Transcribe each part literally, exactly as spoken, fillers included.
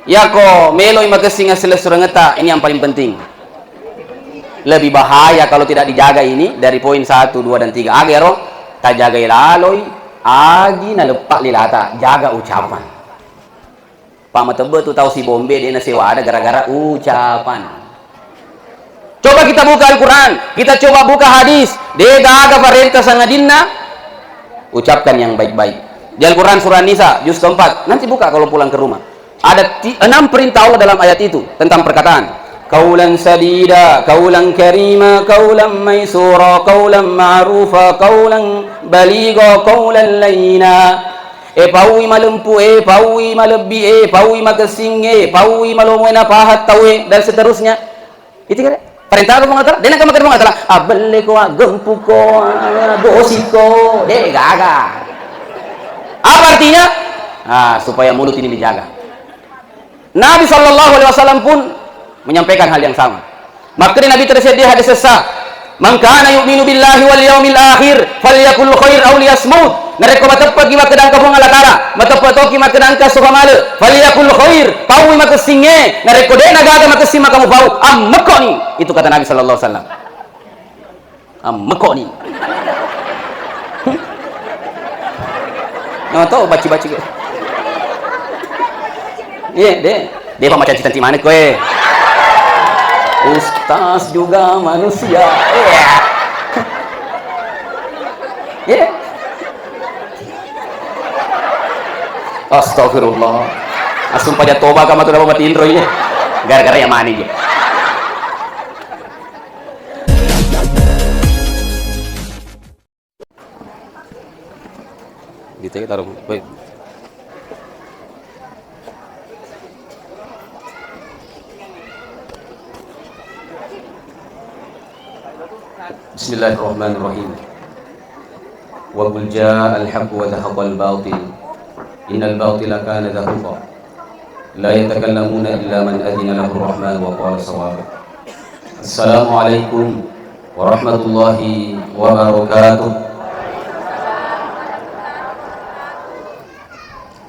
Yako meloi makessing aselessurengetta, ini yang paling penting. Lebih bahaya kalau tidak dijaga ini dari poin satu, dua, dan tiga. Aga ero? Tajagai laloi, agi naleppa lilata, jaga ucapan. Pamatebbe tu tau sibombe de nasewada gara-gara ucapan. Coba kita buka Al-Quran, kita coba buka hadis. De gaga parenta sangadinna, ucapkan yang baik-baik. Di Al-Quran surah Nisa juz keempat. Nanti buka kalau pulang ke rumah. Ada ti-, enam perintah Allah dalam ayat itu tentang perkataan. Kaulan sadida, kaulan karima, kaulan maisura, kaulan ma'rufa, kaulan baliga, kaulan laina. E paui malempu, e paui malebbi, e paui makessing, e paui malomo e napahang tau e, dan seterusnya. Itu kan? Perintah Puang Allah Ta'ala. Dena kama Puang Allah Ta'ala, "Abelle ko, agempu ko, agosi ko." De gaga. Apa artinya? Ah, supaya mulut ini dijaga. Nabi sallallahu alaihi wasallam pun menyampaikan hal yang sama. Makkeda Nabi terseddi hadis sessa, "Man kana yu'minu billahi wal yaumil akhir, falyakul khair aw liyasmut." Narekko mateppeki makkeda engka Puang Allah Ta'ala, mateppe toki makkeda engka sofa male, "Falyakul khair," paui makessingnge, narekko de nagaga makessing maka mupau, ammekkoni. Itu kata Nabi sallallahu alaihi wasallam. Ammekkoni. Nama tau baci-baci ke? Iya, de. De pa macanci-canci maneng koe. Ustaz juga manusia. Iya. Iya. Astagfirullah. Langsung paja toba kama tu dapat batinro ini. Gara-gara yang mani je. Gitu ya, taruh. Baik. Bismillahirrahmanirrahim. Wa qul ja'al haqq wa zahaqal batil. Innal batila kana zahuqa. La yatakallamuna illa man adina lahu rahman wa qala sawaba. Assalamualaikum warahmatullahi wabarakatuh.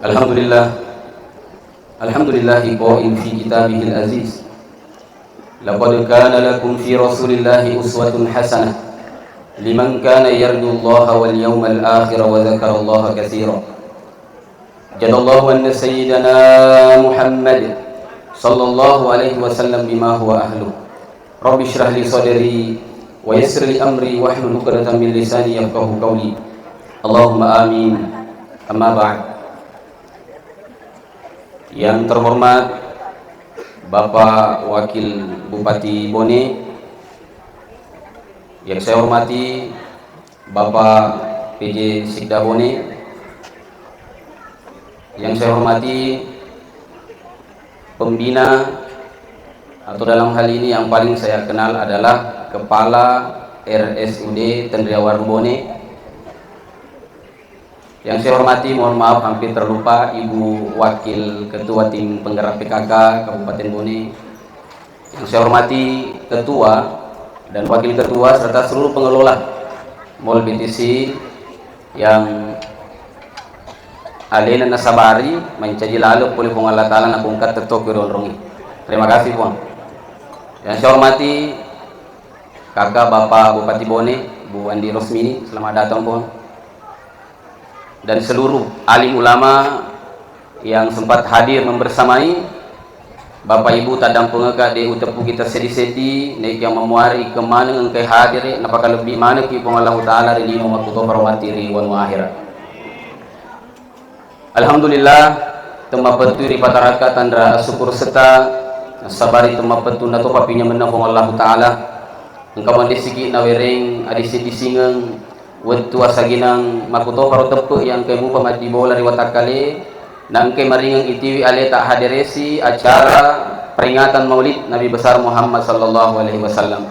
Alhamdulillah. Alhamdulillahi qail fi kitabihil aziz. Laqad kana lakum fi Rasulillahi uswatun hasanah liman kana yarjullaha wal yawmal akhir wa dzakarallaha katsira. Jazallahu anna sayyidana Muhammad sallallahu alaihi wasallam bima huwa ahluh. Rabbi shrah li sadri wa yassir li amri wahlul 'uqdatam min lisani yafqahu qawli. Allahumma amin. Amma ba'd. Yang terhormat Bapak Wakil Bupati Bone, yang saya hormati Bapak P J Sekda Bone, yang saya hormati pembina atau dalam hal ini yang paling saya kenal adalah Kepala R S U D Tenriawaru Bone, yang saya hormati, mohon maaf hampir terlupa, Ibu Wakil Ketua Tim Penggerak P K K Kabupaten Bone. Yang saya hormati Ketua dan Wakil Ketua serta seluruh pengelola Mall B T C yang alena nasabari mancaji laleng pole Puang Allah Ta'ala nakungka tetto kero onrongi. Terima kasih, Puang. Yang saya hormati Kakak Bapak Bupati Bone, Bu Andi Rosmini, selamat datang, Puang. Dan seluruh alim ulama yang sempat hadir membersamai, Bapak Ibu taddampengeka de uteppuki tasseddi-seddi, naekiya mamuare ikeng maneng engkai hadire, napakalebbi manekki Puang Allahu Ta'ala ri lino makkutoparo matti ri wanua akhirat. Alhamdulillah, temmapettui ripatarakka tanra asukuru setta, nasabari temmapettuna topa pinyamenna Puang Allahu Ta'ala. Engka mandessiki nawereng adising-disingeng wettu asaginang makkutoparo teppe iya engkai mupa maddibola ri watakkale, na engkai maringeng itiwi aleta hadderesi acara peringatan Maulid Nabi Besar Muhammad sallallahu alaihi wasallam.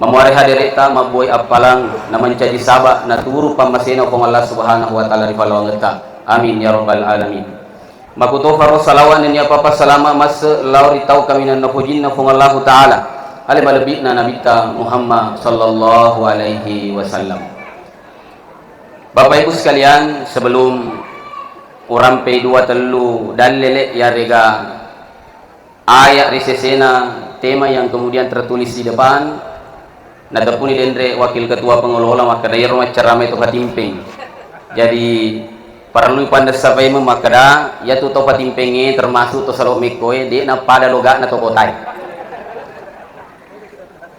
Mamuare haderetta mabbuai appalang na mancaji saba naturu pammasena Puang Allah Subhanahu wa Ta'ala ri pallawangetta. Amin ya rabbal alamin. Makkutoparo salawa nennia papa salama masse lao ri tau kaminang napojinna Puang Allahu Ta'ala, ale malebbi'na Nabitta Muhammad sallallahu alaihi wasallam. Bapak Ibu sekalian, sebelum urampei dua tellu dallele yarega Ayat ri sesena tema yang kemudian tertulis di depan, nateppuni denre Wakil Ketua Pengelola makkeda, iyaro maccarama itu patimpeng. Jadi, parellu pandessa paimeng makkeda, iyatu to patimpengnge termasuk to salo mekkoe, de'na pada loga'na to kotae.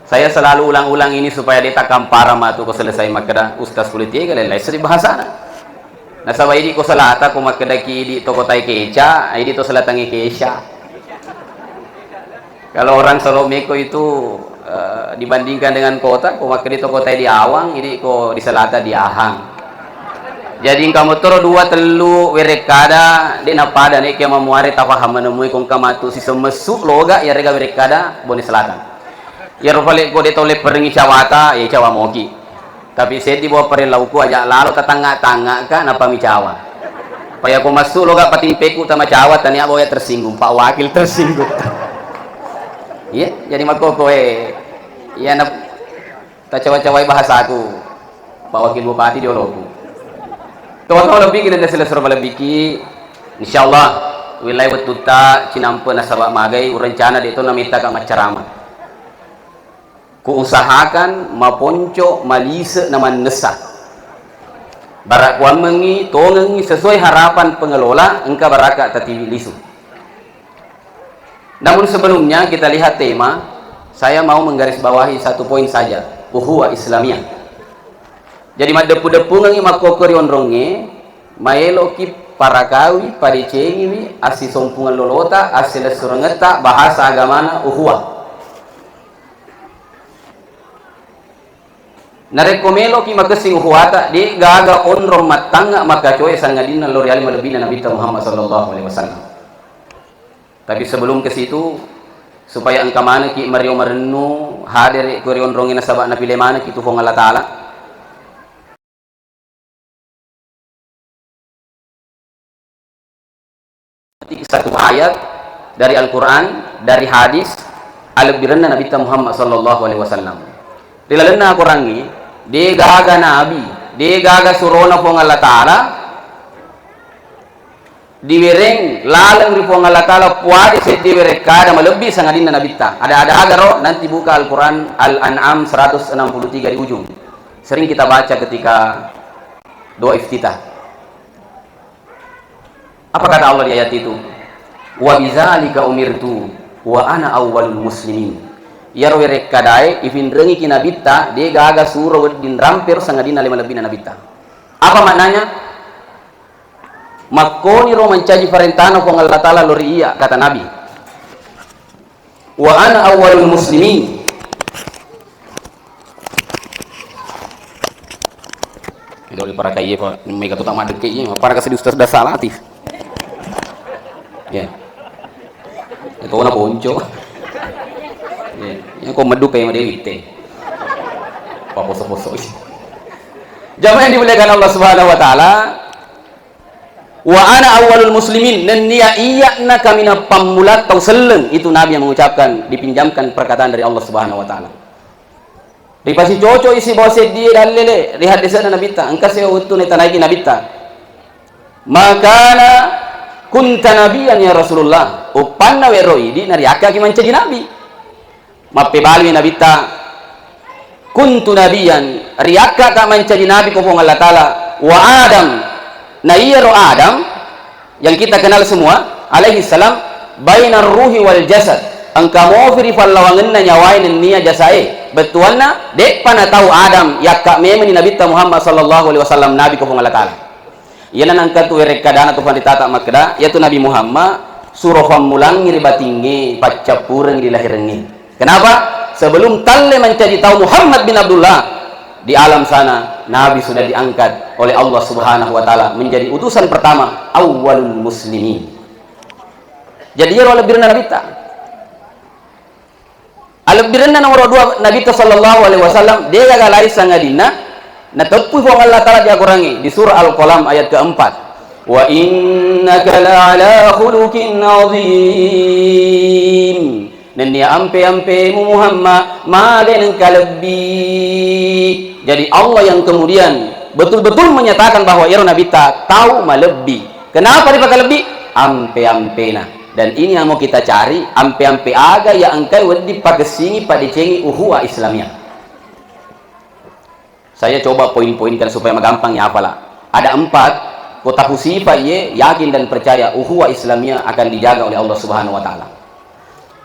Saya selalu ulang-ulang ini supaya de' takkampara matu ko selesai makkeda, "Ustaz Kulitie gale lai seri bahasana." Nasaba idi ko selata ko makkedaki idi to kotae keca, idi to selatangnge keca. Kalau orang Solo Mekko itu, eh, dibandingkan dengan kota, ko makkeda to kotae di Awang, idi ko di selatan di Ahang. Jadi engka motoro dua tellu werekkada, de' napada ne kia mamuare tapaham menemui ko engka matu siseng messu loga yarega werekkada Bone Selatan. Iyaro pale ko de' tau lepperengngi cawata, ya cawa moki. Tapi seddi bawa parellauku aja lalo tatangnga-tangnga ka napami cawa. Paya ko massu loga patimpeku tama cawa tania bawa ya tersinggung, Pak Wakil tersinggung. Iya, jadi makkokkoe. Iya na tacawa-cawai bahasaku. Pak Wakil Bupati di oloku. Tau-tau lebbi ki nende selesur malebbiki, insyaallah wilayah wettutta cinampe nasaba magai urencana de' to namitta ka maccarama. Kuusahakan maponco, malise na mannessa. Bara kuammengngi tongengngi sesuai harapan pengelola engka baraka tatiwi lisu. Namun sebelumnya kita lihat tema, saya mau menggarisbawahi satu poin saja, ukhuwah Islamiyah. Jadi maddeppu-deppungengngi makkokko ri onrongnge, maeloki parakawi, padecengiwi assisompungeng lolota, assilessurengetta, bahasa agamana ukhuwah. Narekko meloki makessing ukhuwata, de' gaga onrong mattangnga makkacoe sangadinna lao ri ale malebbina Nabitta Muhammad sallallahu alaihi wasallam. Tapi sebelum ke situ, supaya engka manekki mario marennu, hadere ko ri onrongnge nasaba napile manekki tu Puang Allah Taala. Satu ayat dari Al-Quran, dari hadis, alebbirenna Nabitta Muhammad sallallahu alaihi wasallam. Ri lalenna Al-Qurangnge, de' gaga nabi, de' gaga surona Puang Allah Taala, diwereng laleng ri Puang Allah Taala puade seddi werekkada malebbi sangadinna Nabitta. Ada-ada agaro nanti buka Al-Quran Al-An'am seratus enam puluh tiga di ujung. Sering kita baca ketika doa iftitah. Apa kata Allah di ayat itu? "Wa bidzalika umirtu wa ana awwalul muslimin." Iyaro werekkadae ifinrengiki Nabitta, de' gaga suro wedding rampero sangadinna ale malebbina Nabitta. Apa maknanya? Makkoniro mancaji parentana Puang Allah Taala lao ri iyya, kata Nabi. Wa ana awwalul muslimin. Dole paraka iye, Pak. Mega tu tak madekke iye, paraka seddi Ustaz Dasa Latif. Ya. Itu na ponco. Ya, yang kau medu pe made witte. Apa poso-poso. Jamaah yang dimuliakan Allah Subhanahu wa taala, "Wa ana awwalul muslimin," nennia iyya'na kaminang pammula tau selleng, itu Nabi yang mengucapkan, dipinjamkan perkataan dari Allah Subhanahu wa taala. Ripasicoco'i sibawa seddie dallele ri haddese'na Nabitta, engka sio wettu naitanaiki Nabitta. "Ma kana kunta nabiyan ya Rasulullah," uppanna wero idi nariakkaki mancaji nabi. Mappebalimi Nabitta, "Kuntu nabiyan," riakkaka mancaji nabi ko Puang Allah Taala, "wa Adam," na iyaro Adam yang kita kenal semua, alaihi salam, "bainar ruhi wal jasad," engka mofi ri pallawangenna nyawae nennia jasae, bettuanna de'pa natau Adam, yakka memeni Nabitta Muhammad sallallahu alaihi wasallam nabi ko Puang Allah Taala. Iyana nangka tu werekkadana tu panritata makkeda, iyatu Nabi Muhammad suro fammulangngi ri batingnge, paccappurengngi ri lahirengnge. Kenapa? Sebelum talle mancaji tau Muhammad bin Abdullah, di alam sana Nabi sudah diangkat oleh Allah Subhanahu wa taala menjadi utusan pertama, awwalul muslimin. Jadi iyaro lebbirenna Nabitta. Alebbirenna nomoro dua Nabitta sallallahu alaihi wasallam, degaga lain sangadinna nateppui Puang Allah Taala di Al-Qurangnge, di surah Al-Qalam ayat keempat. "Wa innaka la'ala khuluqin azim." Nennia ampe-ampemu Muhammad made nengka lebbi. Jadi Allah yang kemudian betul-betul menyatakan bahwa iyaro Nabitta tau malebbi. Kenapa dipakalebbi? Ampe-ampena. Dan ini yang mau kita cari, ampe-ampe aga ya engkai wedding pakessingi, padecengi ukhuwah Islamiyah. Saya coba poin-poinkan supaya magampang ya, apalah. Ada empat, ko tahu sifat ye, yakin dan percaya ukhuwah Islamiyah akan dijaga oleh Allah Subhanahu wa Ta'ala.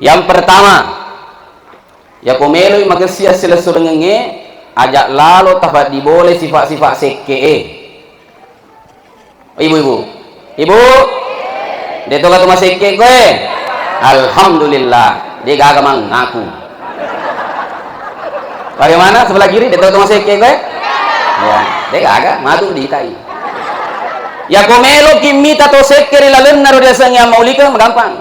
Yang pertama, ya ko meloi makessi assilessurengengnge, ajak lalo tapaddi bole sifat-sifat sekke e. Ibu-ibu. Ibu. De' toga tu masekke koe? Alhamdulillah. De' gaga mangaku. Bagaimana sebelah kiri? De' toga tu masekke koe? Ya, de' gaga. Matu ditai. Ya ko meloki mita to sekke ri lalenna ro diasengnge ammaulika, magampang.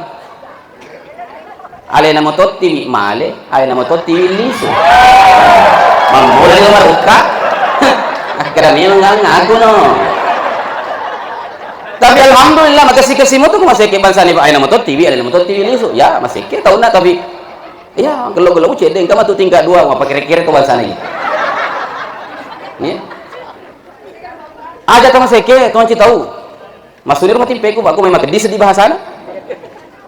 Alena motottiwi male, alena motottiwi lisu. Mammula ri marukka. Akkeda memang nggak ngaku no. Tapi alhamdulillah, makasih-kasih moto ku masekke bangsana, Pak. Alena motottiwi, alena motottiwi lisu. Ya, masekke taunna, tapi ya, gello-gello cedde, engka matu tingkat dua, apa kira-kira ke bangsana ini. Ya. Aja to masekke, to maci tau. Massuni ro matimpeku, Pak, ku memang keddi seddi bahasana.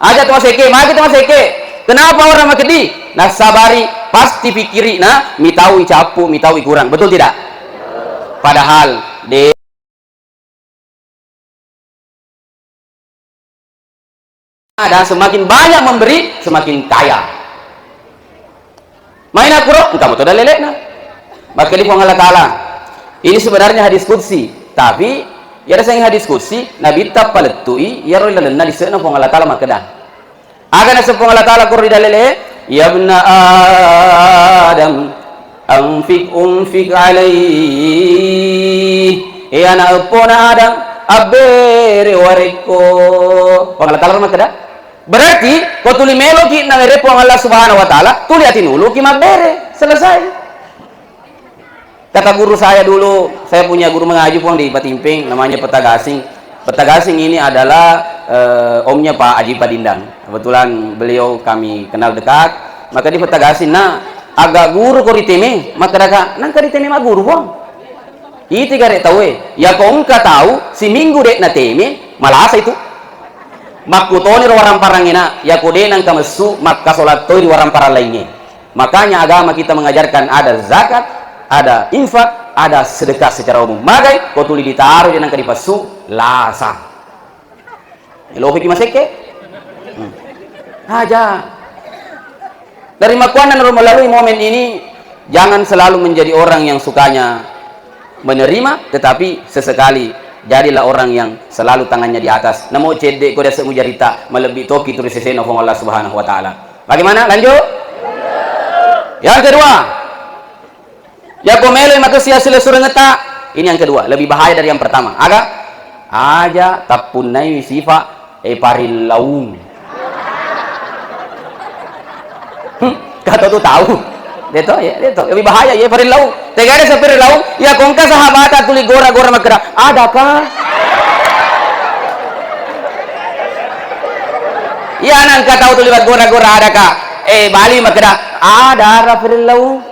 Aja to masekke, magi to masekke. Kenapa orang makeddi? Nasabari, pasti pikiri na, mitaui cappu, mitaui kurang. Betul tidak? Padahal, de-, ada semakin banyak memberi, semakin kaya. Maina kuro, engka moto dalelena. Makkeda Puang Allah Ta'ala. Ini sebenarnya hadis qudsi, tapi iyaro seng hadis qudsi, Nabitta palettui iyaro lalenna lise'na Puang Allah Ta'ala makkeda. Aga naseng Puang Allah Ta'ala kuro ri dalele, "Ya ibna Adam, anfik unfik alaih." Eh, anak eppona Adam, abbere warekko. Puang Allah Ta'ala makkeda, Berarti, ko tuli meloki nawere Puang Allah Subhanahu wa Ta'ala, tuli atinuluki mabbere. Selesai. Kata guru saya dulu, saya punya guru mengaji, Puang, di Patimpeng, namanya Peta Gasing. Peta Gasing ini adalah, eh, omnya Pak Haji Padindang. Kebetulan beliau kami kenal dekat. Maka di Peta Gasing, nah, aga guru ko riteme, maka daka, nangka riteme ma guru, Puang. Iti gare tauwe, yako engka tau siminggu de' nateme, malasa itu. Makkutoni ro warang-parangngena, yako de' nangka messu, makkasolat toi ri warang-parang laingnge. Makanya agama kita mengajarkan ada zakat, ada infak, ada sedekah secara umum. Magai, ko tuli ditaro de' nangka dipessu, lasa. Elopiki masekke? Hmm. Aja. Dari makkuanna naro melalui momen ini, jangan selalu menjadi orang yang sukanya menerima, tetapi sesekali jadilah orang yang selalu tangannya di atas. Namo cedde ko dasa mujarita, malebbi toki turi sesena Puang Allah Subhanahu wa Ta'ala. Bagaimana? Lanjut. Yang kedua, Yako meloi makessi assilessurengetta, ini yang kedua, lebih bahaya dari yang pertama. Aga? Aja tappunnai sifa e parillaung. Hmm, kata tu tahu. Deto, ya, deto. Lebih bahaya, ya, parillaung. Tegade sa parillaung, ya, kongka sahabata tuli gora-gora makkeda, "Adakah?" Iya, nangka tau tuli gora-gora, "Adakah?" Eh, bali makkeda, "Ada, ara parillaung."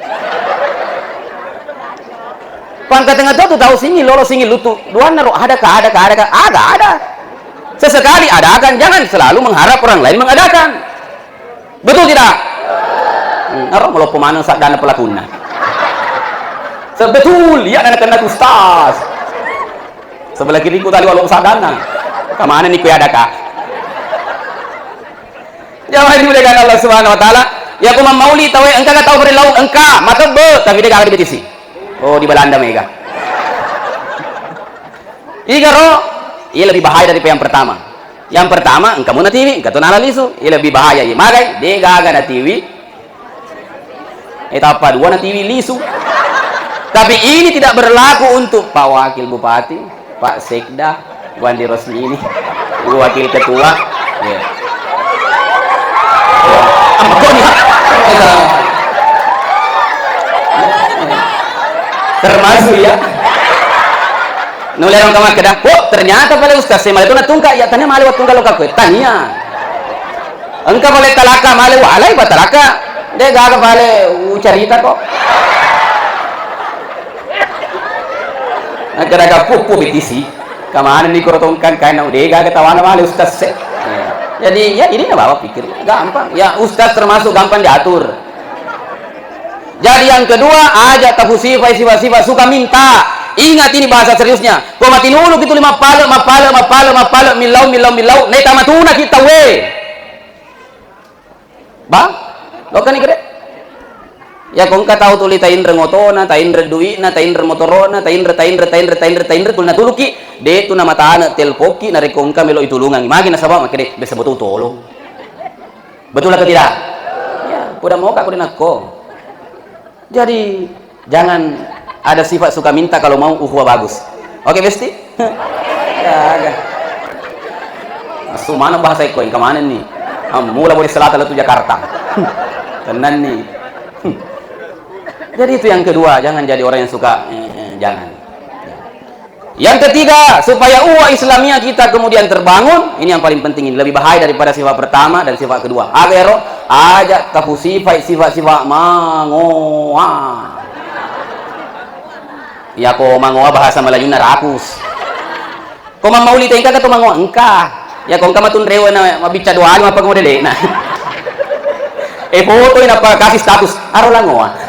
Pangka tengnga to tu tau singing lolo singing lutu. Duanna ro, "Adakah, adakah, adakah?" Ada, ada. Sesekali adakan, jangan selalu mengharap orang lain mengadakan. Betul tidak? Hmm, aro maloppo maneng saddana pelakunna. Betul, iya nana kena ustaz. Sebelah kiriku tadi walau saddana. Kamana ni ku adakah? Jamaah dimuliakan Allah Subhanahu wa Ta'ala, ya, ko mammauli tauwe, engka ga tau parillaung? Engka, matebbe, tapi de' gaga dibetisi. Oh, di Belanda mega. Igaro, iya lebih bahaya daripada yang pertama. Yang pertama, engka mo natiwi, engka to nala lisu. Iya lebih bahaya, iya. Magai, de' gaga natiwi. Eh, tappa dua natiwi lisu. Tapi ini tidak berlaku untuk Pak Wakil Bupati, Pak Sekda, Bu Andi Rosmini, Bu Wakil Ketua. Ya. Ya. Apa kok dia? Termasuk ya. Nulerang kama keda, "Oh, ternyata pale ustaz saya male tu natungka, ya tanya male watungka lo kakue." Tania. Engka pale talaka male walai pa talaka. De' gaga pale ucarita ko. Engka daga puppu bitisi. Kamana ni koro tongkang kaina de' gaga tawana male ustaz se. Jadi, ya, ini na bawa pikir, gampang. Ya, ustaz termasuk gampang diatur. Jadi, yang kedua, aja' tapusifai sifat-sifat suka minta. Ingat, ini bahasa seriusnya. Ko matinulu ki tuli mappale', mappale', mappale', mappale', millau, millau, millau, neta matuna ki tauwe. Ba? Loka ni kede? Ya, ko engka tau tuli tainreng otona, tainreng dui'na, tainreng motorona, tainreng, tainreng, tainreng, tainreng, tainreng, tuli natuluki, de' tu namatane' telpokki narekko engka melo' itulungangi. Magi nasaba' makkede, "Bessa betul tolong." Betul atau tidak? Ya, poda moka ko de' nakko. Jadi, jangan ada sifat suka minta kalau mau ukhuwah bagus. Oke, Besti? Ya, aga. Asu mana bahasa iko, engka manenni. Ah, mula Bone Selatan lettu Jakarta. Tenanni. Jadi itu yang kedua, jangan jadi orang yang suka, eh, eh, jangan. Yang ketiga, supaya ukhuwah Islamiyah kita kemudian terbangun, ini yang paling penting, ini lebih bahaya daripada sifat pertama dan sifat kedua. Aga ero? Aja' tapusifai sifat-sifat mangoa. Ya, ko mangoa bahasa Melayunna rakus. Ko mammauli tengka ka tu mangoa engka. Ya, ko engka matu nrewe' na mabbicca dua kali mappaga modele'na. Eh, fotoi nappa kasi status, aro langoa.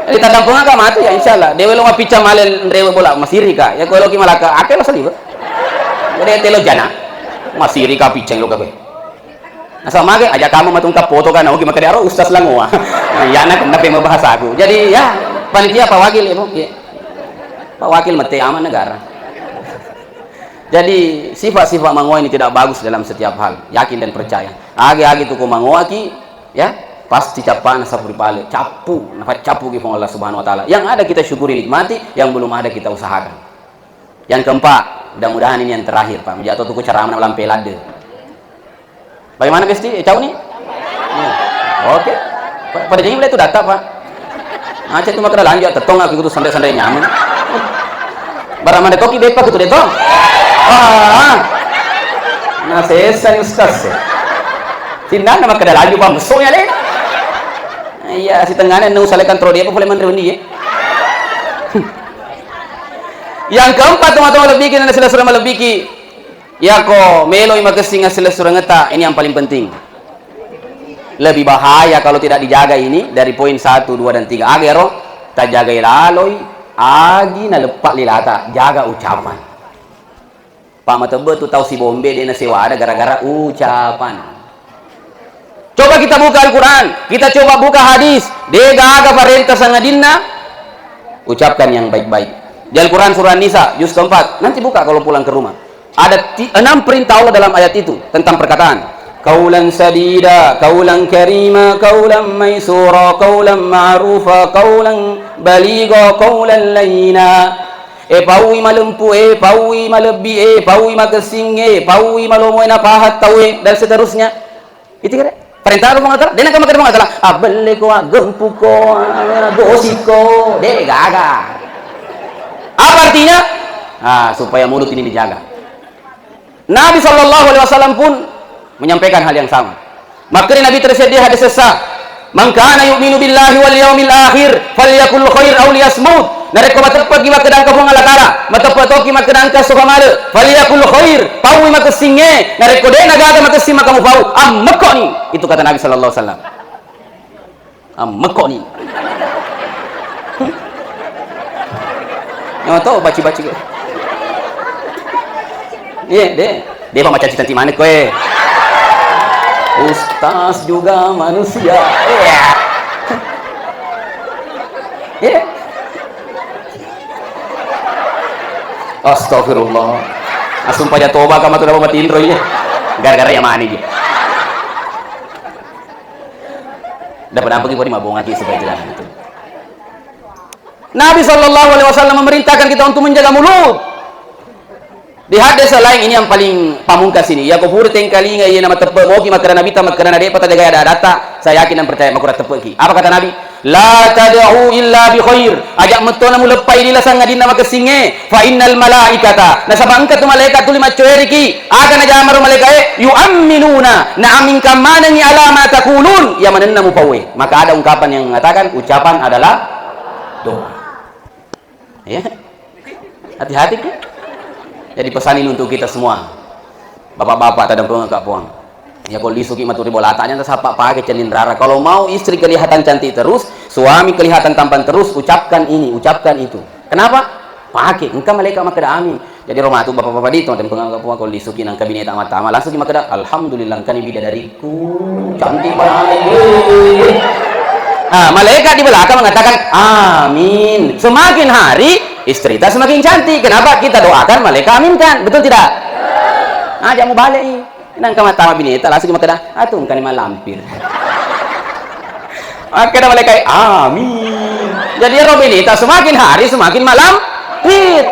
Ri taddampengaka matu, ya, insyaallah. De' welo' mappicca male nrewe' bola, masiri ka. Ya, ko eloki malaka, ake lo saliwe'. Gede telo jana. Masiri ka piccang lo kabe. Nasaba' mage, aja' kamu matungka foto kan, oke, maka dia aro ustaz langoa. Nah, iyana kenna pe mabahasaku. Jadi, ya, panitia Pak Wakil, ya, Bu. Ya. Pak Wakil mate aman negara. Jadi, sifat-sifat mangoa ini tidak bagus dalam setiap hal. Yakin dan percaya. Agi-agi tu ko mangoaki, ya, pasti cappana sapu ri pale, cappu, napaccappuki Puang Allah Subhanahu wa Ta'ala. Yang ada kita syukuri, nikmati, yang belum ada kita usahakan. Yang keempat, mudah-mudahan ini yang terakhir, Pak. Jatuh tuku ceramah lampe ladde. Bagaimana, Besti? Eh, cau ni? Iya. Oke. Pa-, pada jadi mulai itu data, Pak. Aceh itu makan lanjut, tetong aku itu santai-santai nyaman. Barang mana toki bepa gitu deh, toh? Ah, ah. Nah, sesa ni ustaz, ya. Tindak nama kada laju, Pak. Mesoknya, deh. Iya, si tengahnya nung salekan tro dia, apa boleh mandiri dia? Yang keempat, teman-teman, lebih kini, silessureng lebih ki. Yako meloi makessing assilessurengetta, ini yang paling penting. Lebih bahaya kalau tidak dijaga ini dari poin satu, dua, dan tiga. Aga ero, tajagai laloi agi naleppa lilata, jaga ucapan. Pak, matebbe tu tau sibombe de' nasewada gara-gara ucapan. Coba kita buka Al-Quran, kita coba buka hadis. De' gaga parenta sangadinna, ucapkan yang baik-baik. Di Al-Quran surah An-Nisa, juz keempat. Nanti buka kalau pulang ke rumah. Ada ti-, enam perintah Allah dalam ayat itu tentang perkataan. Kaulan sadida, kaulan karima, kaulan maisura, kaulan ma'rufa, kaulan baliga, kaulan laina. E paui malempu, e paui malebbi, e paui makessing, e paui malomo, e napaha tau, e, dan seterusnya. Itu kira. Perintah Puang Allah Ta'ala, de' naka makkeda Puang Allah Ta'ala, "Abelle ko, aggempu ko, gosip ko," de' gaga. Apa artinya? Ah, supaya mulut ini dijaga. Nabi sallallahu alaihi wasallam pun menyampaikan hal yang sama. Makkeda Nabi terseddi hadis sessa, "Man kana yu'minu billahi wal yaumil akhir, falyakul khair aw liyasmut." Narekko mateppe'ki makkeda engka Puang Allah Ta'ala, mateppe' toki makkeda engka sofa male, "Falyakul khair," paui makessingnge, narekko de' nagaga makessing maka mupau, ammekko'ni. Itu kata Nabi sallallahu alaihi wasallam. Ammekko'ni. Nyawa to baci-baci. Iya, de'. De' pa macaci cantik maneng koe. Ustaz juga manusia. Iya. Iya. Astagfirullah. Asumpa ja toba ka matu dapat matinro iya. Gara-gara yang mana ji? Dapat apa ki mabongaki supaya jelas itu. Nabi sallallahu alaihi wasallam memerintahkan kita untuk menjaga mulut. Di hadis lain ini yang paling pamungkas ini. Ya ko pura tengkalinga iya nama teppe' moki makkeda Nabi ta makkeda na de'pa tajagai ada-adata, saya yakin dan percaya makura teppe'ki. Apa kata Nabi? "La tad'u illa bi khair." Aja' mettona muleppai lila sangadinna makessingnge. "Fa innal malaikata." Nasaba engka tu malaikat tuli maccoeriki. Aga najamaro malaikae? "Yu'amminuna." Naamingkan manengi ala ma taqulun. Iya manenna mupauwe. Maka ada ungkapan yang mengatakan ucapan adalah doa. Ya. Hati-hati ki. Jadi pesan ini untuk kita semua. Bapak-bapak, tadampengekka Puang. Ya, ko lisuki matu ri bolata, jangan sappa pake cenning rara. Kalau mau istri kelihatan cantik terus, suami kelihatan tampan terus, ucapkan ini, ucapkan itu. Kenapa? Pake. Engka malaikat makkeda amin. Jadi, ro matu bapak-bapak di, tadampengekka Puang, ko lisuki nangka bineta mattama, langsung makkeda, "Alhamdulillah, engkani bidadariku. Cantik banget." Ah, malaikat di belakang mengatakan, "Amin." Semakin hari, istrita semakin cantik. Kenapa? Kita doakan, malaikat aminkan. Betul tidak? Ah, jamu balik. Nangka mattama bineta, langsung makkeda, "Atu, engkani malampir." Makkeda malaikat, "Amin." Jadi, ro bineta semakin hari semakin malampir.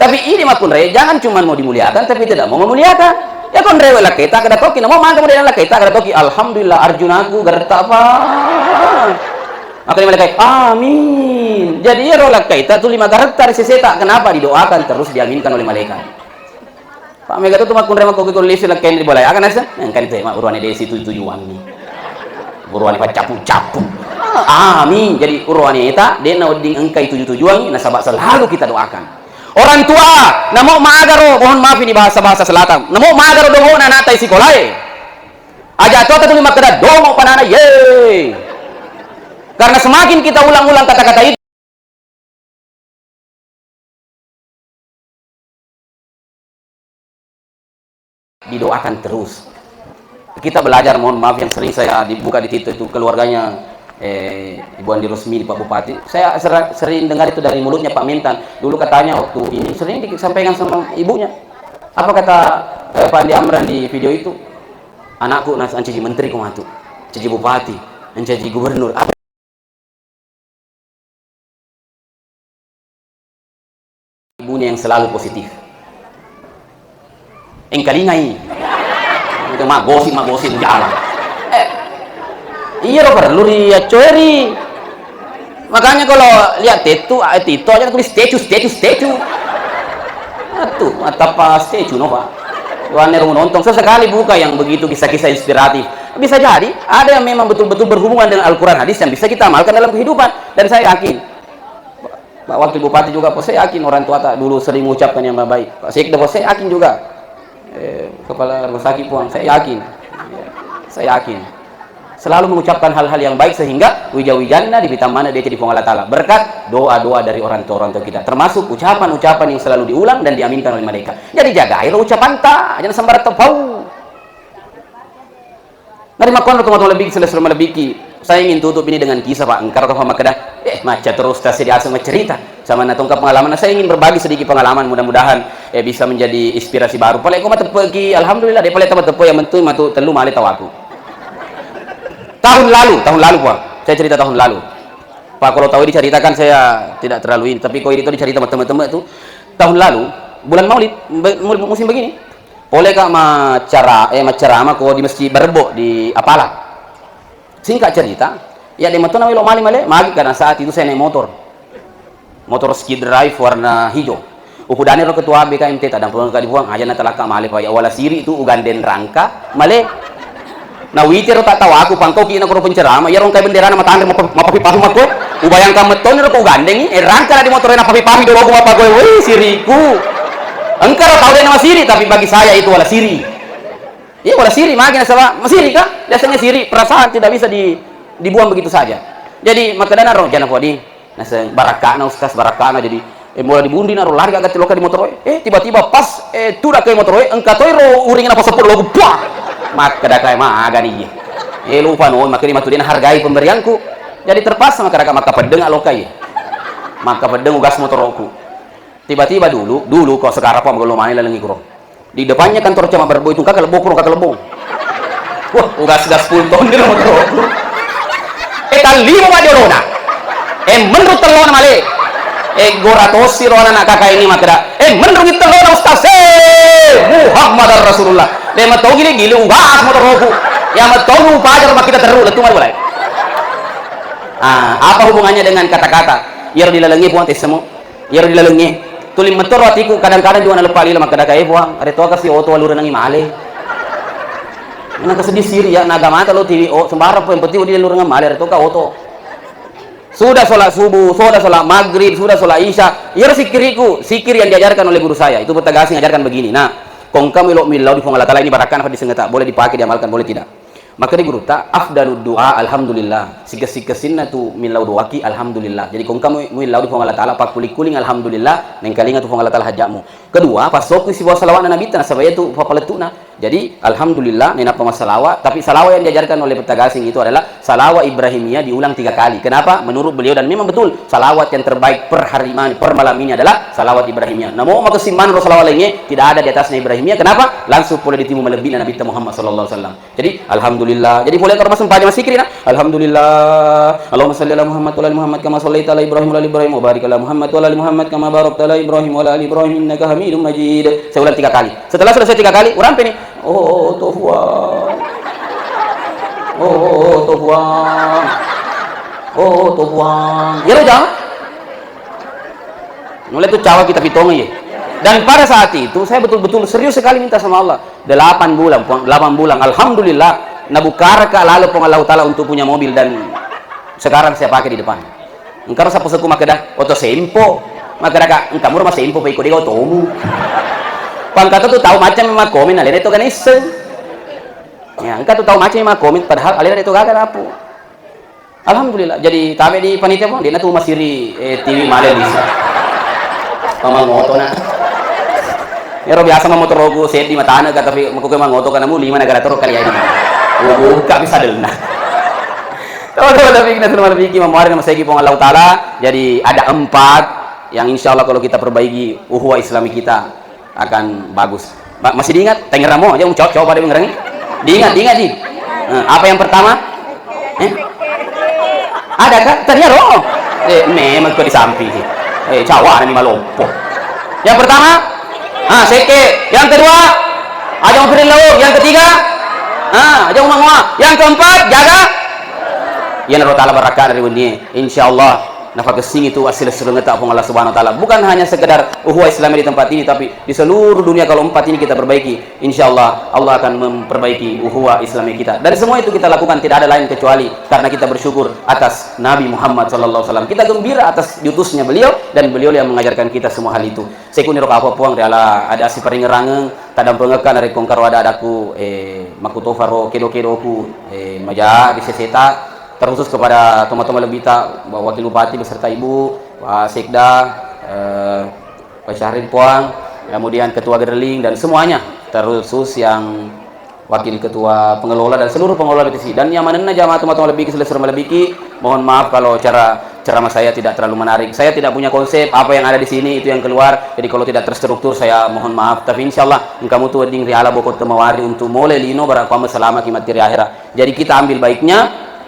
Tapi idi makkunrai, jangan cuma mau dimuliakan, tapi tidak mau memuliakan. Ya, konrewe lakketa, kada toki, namo mangga model lakketa, kada toki, "Alhamdulillah, Arjunaku, garetta apa?" Maka malaikat, "Amin." Jadi, ro lakketa tu lima garetta ri seseta. Kenapa? Didoakan terus, diaminkan oleh malaikat. Pak, mega tu makkunrai makko ko lisi lakkainna di bolai. Aga naseng? Engkani tu, Mak, uruane desi tuju-tujuangi. Uruane paccapu-capu. Amin. Jadi, uruane eta, de' na wedding engkai tuju-tujuangi, nasaba selalu kita doakan. Orang tua, namo magaro, mohon maaf ini bahasa-bahasa selatan. Namo magaro dongona anakta isikolae. Aja' tuata tuli makkeda, "Dongo panana, ye." Karena semakin kita ulang-ulang kata-kata itu, didoakan terus. Kita belajar, mohon maaf, yang sering saya dibuka di TikTok itu, keluarganya, eh, Ibu Andi Rusmini, Pak Bupati. Saya sera-, sering dengar itu dari mulutnya Pak Mentan. Dulu katanya waktu ini sering disampaikan sama ibunya. Apa kata, eh, Pak Andi Amran di video itu? "Anakku, nas-, ancaji menteri ko matu, ancaji bupati, ancaji gubernur." Apa ibunya yang selalu positif. Engkalingai. Itu magosip, magosip jalan. Eh, iya ro perlu ri accoeri. Makanya kalau lihat tetu, eh, Tito aja tulis statue, statue, statue. Atuh, matappa statue no, Pak. Wane ro menonton, sesekali buka yang begitu kisah-kisah inspiratif. Bisa jadi ada yang memang betul-betul berhubungan dengan Al-Quran hadis yang bisa kita amalkan dalam kehidupan. Dan saya yakin, Pak Wakil Bupati juga, Pak, saya yakin orang tua tak dulu sering mengucapkan yang baik. Pak Sekda, Pak, saya yakin juga. Eh, kepala rumah sakit, Puang, saya yakin. Ya, saya yakin. Selalu mengucapkan hal-hal yang baik sehingga wija-wijanna dipitamana dia jadi Puang Allah Ta'ala. Berkat doa-doa dari orang tua-orang tua kita. Termasuk ucapan-ucapan yang selalu diulang dan diaminkan oleh malaikat. Jadi jagai lo ucapanta, jangan sembarang tepau. Narimakkuanro tomatoa lebbi, selesai malebbiki. Saya ingin tutup ini dengan kisah, Pak. Engkara to, Pak, makkeda, eh, macca terus tas diaseng maccerita. Sama na tongka pengalaman. Saya ingin berbagi sedikit pengalaman, mudah-mudahan, eh, bisa menjadi inspirasi baru. Pale ko mateppeki, alhamdulillah, de pale tama teppe, yang penting matu tellu male tawaku. Tahun lalu, tahun lalu, Pak. Saya cerita tahun lalu. Pak, kalau tahu diceritakan saya tidak terlalu ini, tapi kalau itu dicerita sama teman-teman tuh, tahun lalu, bulan Maulid, be-, mu-, musim begini, Poleka maccara-, eh, maccarama ko di Masjid Barebbo di Apala. Singkat cerita, ya, de mato nawelo male male, magi karena saat itu saya naik motor. Motor Skid Drive warna hijau. Upudani ro ketua B K M T, tadampengekka di Puang, aja natalakka male, Pak, ya, wala siri tu ugandeng rangka male. Na witiro tak tawaku, pangkau kina koro pencerama, ya, rongkai benderana matanre mapa-, mapapi pahu mako. Ubayangkan metoni ro ko ugandengi, eh, rangka di motornya napapi pahu do aku mapakoi, wih, siriku. Engka ro tau dena masiri, tapi bagi saya itu wala siri. Iya, wala siri, magi nasaba masiri kah? Biasanya siri, perasaan tidak bisa di-, dibuang begitu saja. Jadi, makkedana ro, jana podi. Naseng barakkana, Ustaz, barakkana. Jadi, eh, mula dibundi naro lari ka gatti loka di motoroe. Eh, tiba-tiba pas, eh, tudakkai motoroe, engka toi ro uring napaseppu loku. Puah! Makkeda kai magani iye. Eh, lupa no, makkeda matu de nahargai pemberianku. Jadi terpaksa makkeda ka makkapeddeng lokai. Makkapeddeng ugas motoroku. Tiba-tiba dulu, dulu kok sekarang apa, belum main lalengi kuro. Di depannya kantor camat Barebbo itu, engka kalebbo puro, engka kalebbo. Wah, ugas-gas pulton di rumah tuh. Eh, tallimo ma jolona. Eh, menru tellona male. Eh, gora tosi ro anak kakak ini makkeda. Eh, menru tellona Ustaz. Eh, Muhammad Rasulullah. De matogi le gili ugas motoroku. Ya matogi upajar ma kita teru, letu male bolai. Ah, apa hubungannya dengan kata-kata? Iyaro dilalengi Puang tessemo. Iyaro dilalengnge. Tuli metoro atiku, kadang-kadang juga naleppa lila makkeda, "Kae Puang, are toka si oto walurenangi male." Naka sedih siri ya, naga mata lo tiwi, oh, sembarang po, yang penting udah lurengeng male, are toka oto. Sudah sholat subuh, sudah sholat maghrib, sudah sholat isya. Iyaro sikkiriku, sikkir yang diajarkan oleh guru saya. Itu Buta Gasing ajarkan begini. Nah, Ko engka muelo millau di Puang Allah Taala, ini barakkana fa disengeta, boleh dipakai, diamalkan, boleh tidak. Maka di gurutta, afdalud du'a alhamdulillah. Sikessi-kessinna tu millau doaki alhamdulillah. Jadi ko engka mu-, muillau di Puang Allah Taala, pakkuli-kuling alhamdulillah, nengkalinga tu Puang Allah Taala hajja'mu. Kedua, passokki sibawa salawatna Nabitta, nasaba iya tu papalettuna. Jadi, alhamdulillah, nainappa massalawa, tapi salawa yang diajarkan oleh Pettagasing itu adalah salawat Ibrahimiyah diulang tiga kali. Kenapa? Menurut beliau, dan memang betul, salawat yang terbaik per hari ini, per malam ini adalah salawat Ibrahimiyah. Namo makessing maneng ro salawat lainnya, tidak ada di atasnya Ibrahimiyah. Kenapa? Langsung pole ditimu malebbi'na Nabitta Muhammad sallallahu alaihi wasallam. Jadi, alhamdulillah. Jadi, pole karo massempajang, massikkiri na. Alhamdulillah. Allahumma salli ala Muhammad wa ala ali Muhammad kama sallaita ala Ibrahim wa ala ali Ibrahim wa barik ala Muhammad wa ala ali Muhammad kama barakta ala Ibrahim wa ala ali Ibrahim innaka Hamidum Majid. Saya ulang tiga kali. Setelah selesai tiga kali, urampe ni. Oh, to Puang. Oh, to Puang. Oh, to Puang. Ya, lo jawab. Mulai tu cawa kita pitongi. Dan pada saat itu, saya betul-betul serius sekali minta sama Allah. Delapan bulan, Puang, delapan bulan. Alhamdulillah, nabukaraka lalo Puang Allah Taala untuk punya mobil dan sekarang saya pakai di depan. Engkaro sappo seku makkeda, "Oto sempo." Makkeda ka, "Engka mura masempo, pa iko dega otomu." Pangkata tu tau macam makkomen, alena itu kan iseng. Ya, engka tu tau macam makkomen, padahal alena itu gaga rapu. Alhamdulillah, jadi tabe di panitia, Puang, dena tu masiri, eh, T V male bisa. Mama ngoto na. Ero biasa mamotoroku seddi matana ka, tapi mako ke mangoto kana mu lima negara toro kali aja. Buka bisa delna. Teman-teman, tapi kita sudah lebih mau hari nama saya Puang Allah Taala. Jadi ada empat yang insya Allah kalau kita perbaiki ukhuwah Islami kita akan bagus. Ma-, masih diingat? Tangerang mo, aja cowok-cowok pada mengerangi. Diingat, diingat, di. Nah, apa yang pertama? Eh? Ada kan? Tadi ya, roh. Eh, memang kau di samping sih. Eh, cawa nami malopo. Yang pertama, ah, seke. Yang kedua, aja mafirin lau. Yang ketiga, ah, aja umangoa. Yang keempat, jaga. Ya, Naro Taala barakah dari wenni. Insya Allah, nafakessingi tu assilessurengetta Puang Allah Subhanahu wa Taala. Bukan hanya sekedar ukhuwah Islamiyah di tempat ini, tapi di seluruh dunia kalau empat ini kita perbaiki, insya Allah, Allah akan memperbaiki ukhuwah Islamiyah kita. Dan semua itu kita lakukan tidak ada lain kecuali karena kita bersyukur atas Nabi Muhammad sallallahu alaihi wasallam. Kita gembira atas diutusnya beliau dan beliau yang mengajarkan kita semua hal itu. Sekuniro apa Puang riala ada siparingerangeng, tadampengekka narekko engkaro ada-adaku, eh, makkutofaro kedo-kedoku, eh, maja di seseta, terkhusus kepada tomatoa malebbita, Wakil Bupati beserta Ibu, Pak Sekda, eh, Pak Syahrin Puang, kemudian Ketua Gerling dan semuanya, terkhusus yang Wakil Ketua Pengelola dan seluruh pengelola B T C. Dan yang manenna jamaah tomatoa malebbiki, selesai malebbiki, mohon maaf kalau cara ceramah saya tidak terlalu menarik. Saya tidak punya konsep, apa yang ada di sini itu yang keluar. Jadi kalau tidak terstruktur saya mohon maaf. Tapi insya Allah engkamu tu wedding riala boko temawari untuk molai lino bara kuamma selama ki matti ri akhirat. Jadi kita ambil baiknya,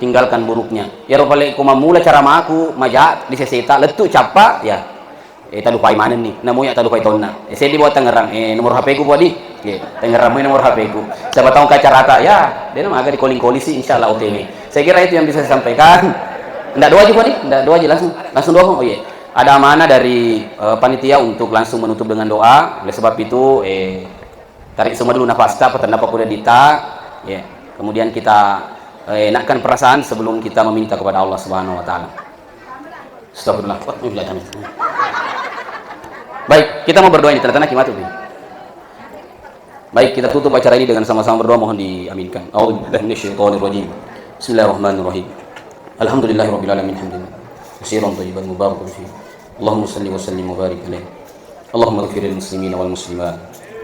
tinggalkan buruknya. Iyaro pale ko mammula cara maku, maja di seseta, lettu cappa, ya. Eh, talupai manenni. Namo ya talupai tonna. Eh, seddi bawa Tangerang. Eh, nomor H P ku podi. Oke, Tangerang mai nomor H P ku. Siapa tahu engka carata, ya, dena maga di calling-calling si, insya Allah O T W. Saya kira itu yang bisa saya sampaikan. Ndak doa juga nih, ndak doa aja langsung. Langsung doa, oh iya. Ada amanah dari, eh, panitia untuk langsung menutup dengan doa. Oleh sebab itu, eh, tarik semua dulu nafasta, apa tanda apa kuda dita, ya. Kemudian kita, eh, enakkan perasaan sebelum kita meminta kepada Allah Subhanahu wa Taala. Astagfirullah. Baik, kita mau berdoa ini, tanda-tanda kimat tuh. Baik, kita tutup acara ini dengan sama-sama berdoa, mohon diaminkan. A'udzubillahi minasyaitonirrajim. Bismillahirrahmanirrahim. Alhamdulillahirabbil alamin, hamdan katsiran thayyiban mubarakan fih. Allahumma shalli wa sallim wa barik alaihi. Allahumma ighfir lil muslimina wal muslimat,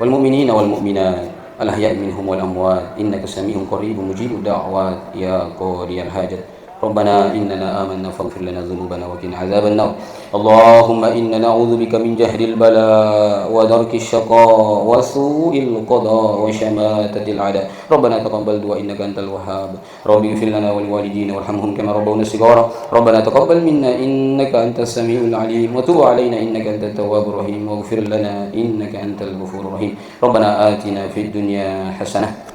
wal mu'minina wal mu'minat, al ahya'i minhum wal amwat, innaka sami'un qaribun mujibud da'wat, ya qadiyal hajat. Rabbana innana amanna faghfir lana dzunubana wa qina adzabannar. Allahumma inna na'udzubika min jahdil bala wa darkis syaqa wa su'il qada wa syamatatil a'da. Rabbana taqabbal du'a innaka antal wahhab. Rabbi ighfir lana wa liwalidina warhamhum kama rabbawna shighara. Rabbana taqabbal minna innaka antas samiul alim wa tub alaina innaka antat tawwabur rahim waghfir lana innaka antal ghafurur rahim. Rabbana atina fid dunya hasanah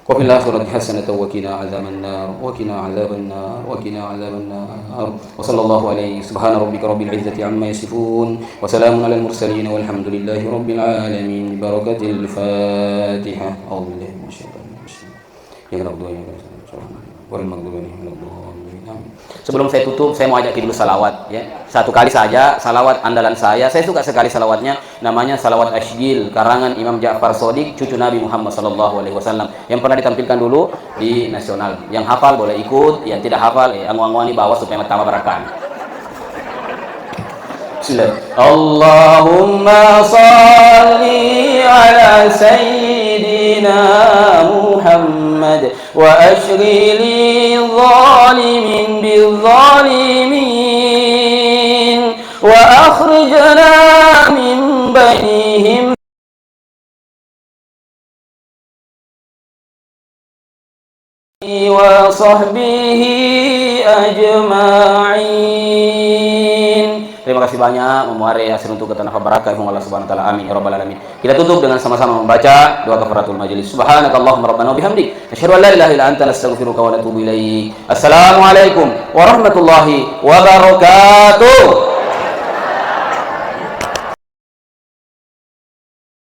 wa fil akhirati hasanatan wa qina adzabannar, wa qina adzabannar, wa qina adzabannar. Wa sallallahu alaihi, subhana rabbika rabbil izzati amma yasifun, wa salamun alal mursalin, walhamdulillahi rabbil alamin. Barakatil Fatihah. A'udzubillahi minasyaitonir rajim. Iyyaka na'budu wa iyyaka nasta'in. Ghairil maghdubi 'alaihim waladdallin. Amin. Sebelum saya tutup, saya mau ajak kita dulu salawat, ya. Satu kali saja, salawat andalan saya. Saya suka sekali salawatnya, namanya Salawat Asyjil, karangan Imam Ja'far Shadiq, cucu Nabi Muhammad sallallahu alaihi wasallam. Yang pernah ditampilkan dulu di nasional. Yang hafal boleh ikut, yang tidak hafal, eh, angu-anguani bawa supaya tambah barakat. Bismillah. Allahumma salli ala sayyidina Muhammad wa ashghili zalimin bizzalimin wa akhrijna min bainihim wa sahbihi ajma'in. Terima kasih banyak, memuare hasil untuk kita nafkah barakah, Allah Subhanahu wa Ta'ala. Amin, ya Rabbal Alamin. Kita tutup dengan sama-sama membaca doa kafaratul majelis. Subhanakallahumma rabbana wa bihamdik. Nasyhadu an la ilaha illa anta nastaghfiruka wa natubu ilaik. Assalamualaikum warahmatullahi wabarakatuh.